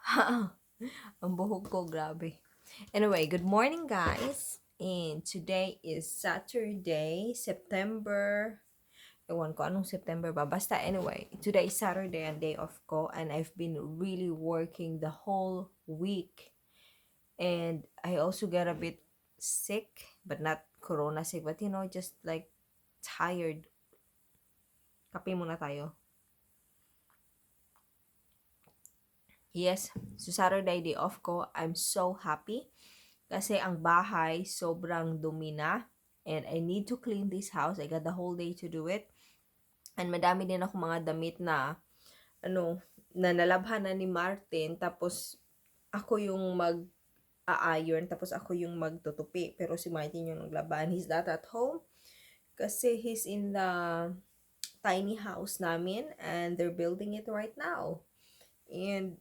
Ang buhok ko, grabe. Anyway, good morning, guys. And today is Saturday, September. Ewan ko anong September ba. Basta anyway, today is Saturday and day off ko. And I've been really working the whole week. And I also got a bit sick, but not corona sick, but just like tired. Kape muna tayo. Yes, so Saturday, day off ko. I'm so happy kasi ang bahay sobrang dumi na and I need to clean this house. I got the whole day to do it. And madami din ako mga damit na ano na nalabhan na ni Martin, tapos ako yung mag iron, tapos ako yung magtutupi, pero si Martin yung naglaban. He's not at home kasi he's in the tiny house namin and they're building it right now. And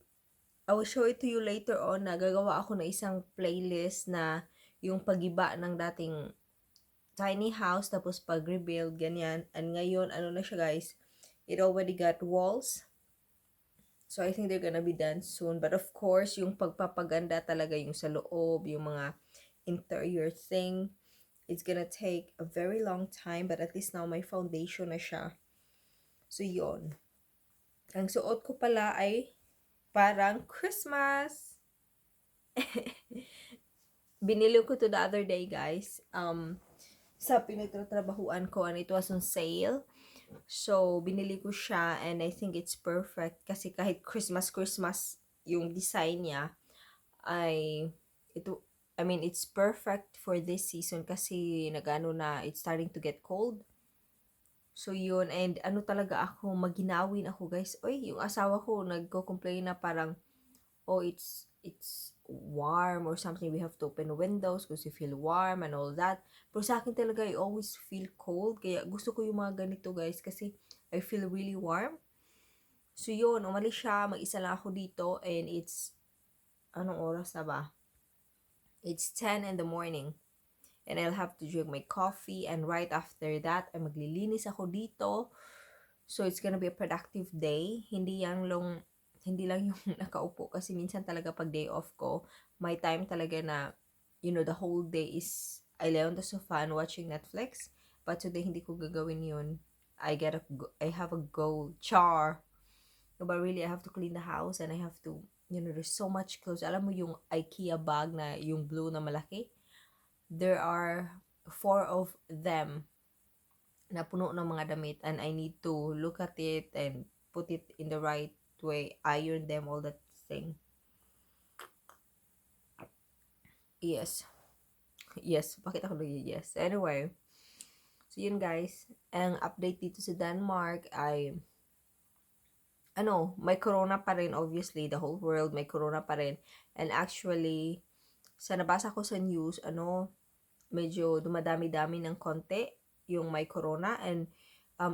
I will show it to you later on na gagawa ako ng isang playlist na yung pagiba ng dating tiny house tapos pag-rebuild, ganyan. And ngayon, ano na siya, guys, it already got walls. So I think they're gonna be done soon. But of course, yung pagpapaganda talaga, yung sa loob, yung mga interior thing, it's gonna take a very long time. But at least now may foundation na siya. So yon. Ang suot ko pala ay parang Christmas. Binili ko to the other day, guys. Sa pinagtatrabahuan ko and it was on sale. So, binili ko siya and I think it's perfect kasi kahit Christmas, Christmas yung design niya ay ito, I mean, it's perfect for this season kasi nagano na, it's starting to get cold. So, yun. And ano talaga ako, maginawin ako, guys. Oy, yung asawa ko, nagko-complain na parang, "Oh, it's warm or something. We have to open windows because you feel warm and all that." Pero sa akin talaga, I always feel cold. Kaya gusto ko yung mga ganito, guys, kasi I feel really warm. So, yun. Umalis siya. Mag-isa lang ako dito. And it's, anong oras na ba? It's 10 in the morning. And I'll have to drink my coffee. And right after that, ay maglilinis ako dito. So, it's gonna be a productive day. Hindi lang yung nakaupo. Kasi minsan talaga pag day off ko, may time talaga na, the whole day is, I lay on the sofa and watching Netflix. But today, hindi ko gagawin yun. I have a goal. Char! No, but really, I have to clean the house and I have to, there's so much clothes. Alam mo yung IKEA bag na yung blue na malaki? There are four of them na puno ng mga damit and I need to look at it and put it in the right way, iron them, all that thing. Yes. Yes. Bakit ako nag yes? Anyway. So, yun, guys. Ang update dito sa Denmark ay ano, may corona pa rin, obviously. The whole world may corona pa rin. And actually, sa nabasa ko sa news, ano, medyo dumadami-dami ng konti yung may corona and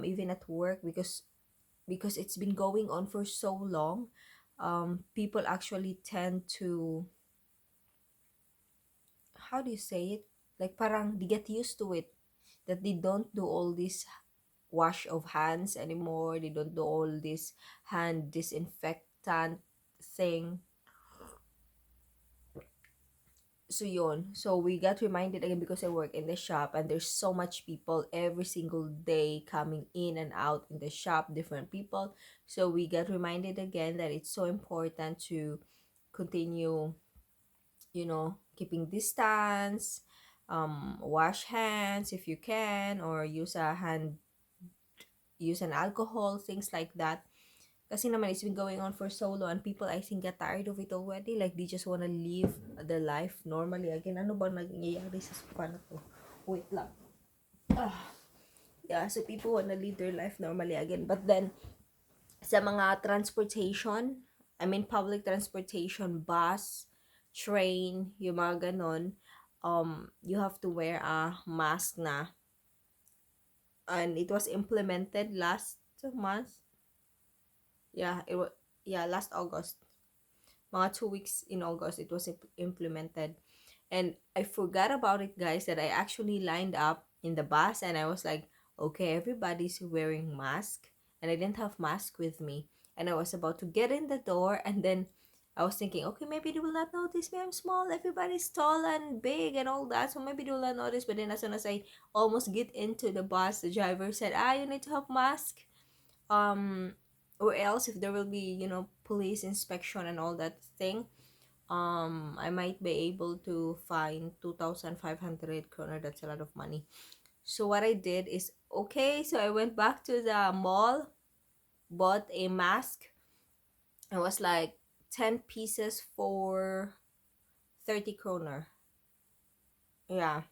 even at work because it's been going on for so long, people actually tend to, how do you say it? Like parang they get used to it that they don't do all this wash of hands anymore. They don't do all this hand disinfectant thing. So yun. So we got reminded again because I work in the shop and there's so much people every single day coming in and out in the shop, different people. So we got reminded again that it's so important to continue keeping distance, wash hands if you can, or use an alcohol, things like that. Kasi naman, it's been going on for so long and people, I think, get tired of it already. Like, they just wanna live their life normally again. Ano ba nangyayari sa sofa na to? Wait lang. Ah. Yeah, so people wanna live their life normally again. But then, sa mga transportation, I mean public transportation, bus, train, yung mga ganon, you have to wear a mask na. And it was implemented last month. Yeah, it was, yeah, last August. Mga 2 weeks in August, it was implemented. And I forgot about it, guys, that I actually lined up in the bus and I was like, "Okay, everybody's wearing mask." And I didn't have mask with me. And I was about to get in the door and then I was thinking, okay, maybe they will not notice me. I'm small. Everybody's tall and big and all that. So maybe they will not notice. But then as soon as I almost get into the bus, the driver said, "Ah, you need to have mask. Or else if there will be police inspection and all that thing, I might be able to find 2,500 kroner." That's a lot of money. So what I did is, okay, so I went back to the mall, bought a mask. It was like 10 pieces for 30 kroner. Yeah.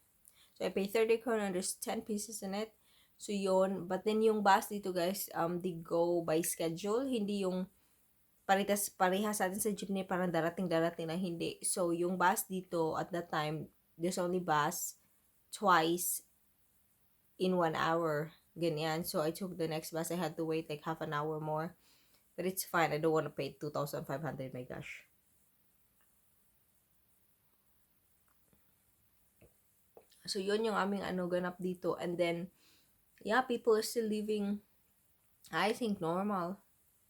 So I paid 30 kroner, there's 10 pieces in it. So yun, but then yung bus dito, guys, they go by schedule, hindi yung paritas parehas sa atin sa jeepney, parang darating-darating na, hindi. So yung bus dito at that time, there's only bus twice in one hour. Ganyan. So I took the next bus. I had to wait like half an hour more. But it's fine. I don't want to pay 2,500. My gosh. So yun yung aming ano ganap dito. And then, yeah, people are still living, I think, normal.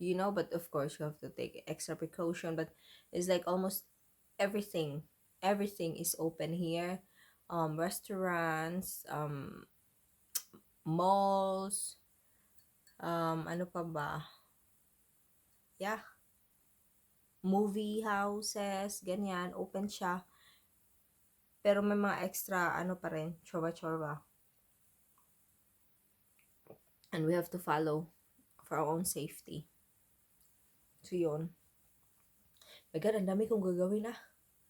But of course you have to take extra precaution. But it's like almost everything is open here. Restaurants, malls, ano pa ba? Yeah. Movie houses, ganyan, open siya. Pero may mga extra, ano pa rin, chorba-chorba. And we have to follow for our own safety. So, yun. My God, ang dami kong gagawin ah.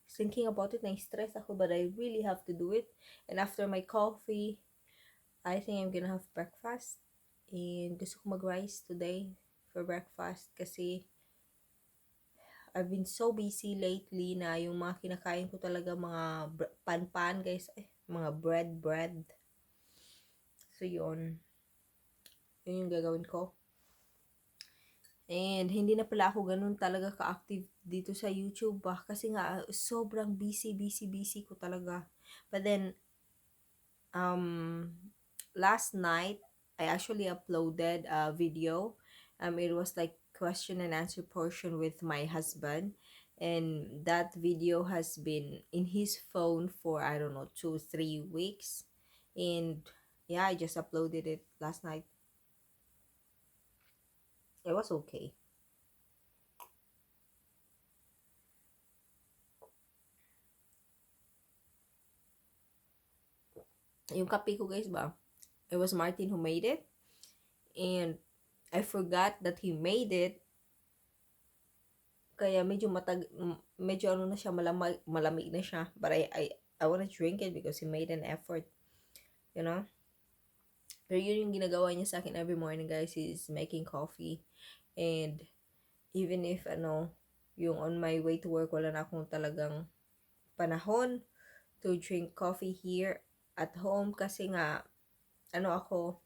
Thinking about it, na-stress ako, but I really have to do it. And after my coffee, I think I'm gonna have breakfast. And gusto ko mag-rice today for breakfast kasi I've been so busy lately na yung mga kinakain ko talaga mga pan-pan, guys. Eh, mga bread, bread. So, yun. Yun yung gagawin ko. And hindi na pala ako ganun talaga ka-active dito sa YouTube ba kasi nga sobrang busy, busy, busy ko talaga. But then, last night, I actually uploaded a video. It was like question and answer portion with my husband. And that video has been in his phone for, I don't know, 2, 3 weeks. And yeah, I just uploaded it last night. It was okay. Yung kape ko, guys, ba? It was Martin who made it. And I forgot that he made it. Kaya medyo ano na siya, malamig, malamig na siya. But I wanna drink it because he made an effort. You know? Pero yun yung ginagawa niya sa akin every morning, guys. He's making coffee. And even if, ano, yung on my way to work, wala na akong talagang panahon to drink coffee here at home kasi nga, ano ako,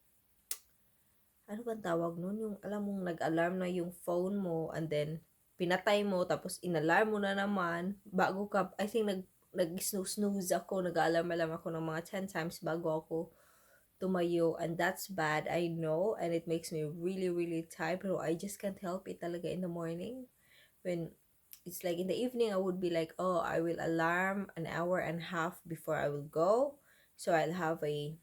ano bang tawag nun? Yung alam mong nag-alarm na yung phone mo and then pinatay mo tapos inalarm mo na naman bago ka, I think nag-snooze ako, nag-alarm-alarm ako ng mga 10 times bago ako tumayo, and that's bad, I know, and it makes me really, really tired, pero I just can't help it talaga in the morning. When it's like in the evening, I would be like, "Oh, I will alarm an hour and a half before I will go, so I'll have a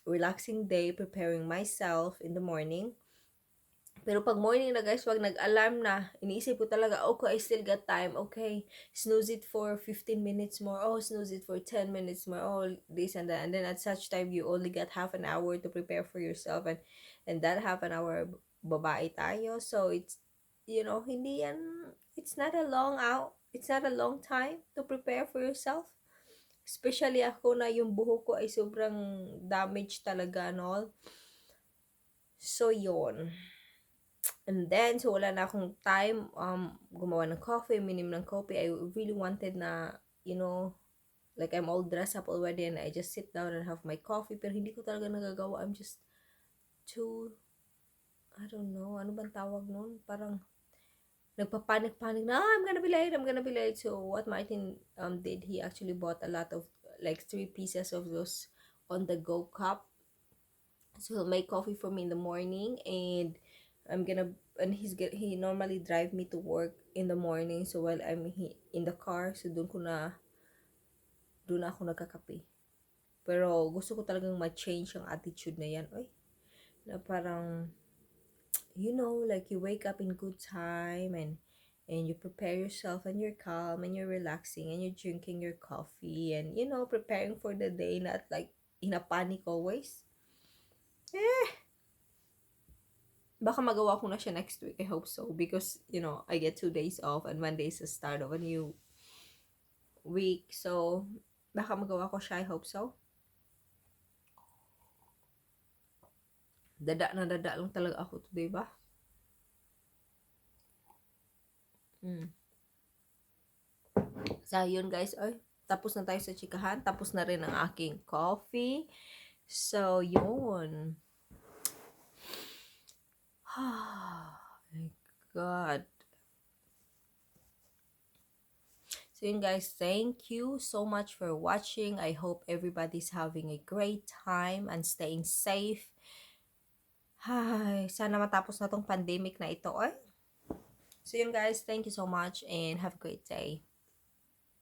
relaxing day preparing myself in the morning." Pero pag morning na, guys, pag nag-alarm na, iniisip ko talaga, "Okay, I still got time. Okay, snooze it for 15 minutes more. Oh, snooze it for 10 minutes more. Oh, this and that." And then at such time, you only got half an hour to prepare for yourself. And that half an hour, babae tayo. So, it's, hindi yan, it's not a long time to prepare for yourself. Especially ako na yung buhok ko ay sobrang damaged talaga and all. So, yon. And then, so wala na akong time gumawa ng coffee, uminom ng coffee. I really wanted na, like I'm all dressed up already and I just sit down and have my coffee. Pero hindi ko talaga nagagawa. I'm just too, I don't know, ano bang tawag nun? Parang, nagpapanik-panik na, "Ah, I'm gonna be late, I'm gonna be late." So, what Martin did, he actually bought a lot of, like, three pieces of those on-the-go cup. So, he'll make coffee for me in the morning and I'm gonna, and he's get he normally drive me to work. in the morning. So, while I'm in the car, so doon na ako nagkakape. Pero gusto ko talagang ma-change ang attitude na yan. Oy, na parang, like you wake up in good time and you prepare yourself and you're calm and you're relaxing and you're drinking your coffee and preparing for the day, not like in a panic always. Eh, baka magawa ko na siya next week. I hope so because I get 2 days off and Monday is the start of a new week. So, baka magawa ko siya. I hope so. Dada na dada lang talaga ako today ba? So, yun guys. Ay, tapos na tayo sa chikahan. Tapos na rin ang aking coffee. So, yun. My God. So yun guys, thank you so much for watching. I hope everybody's having a great time and staying safe. Ay, sana matapos na tong pandemic na ito. Ay. So yun guys, thank you so much and have a great day.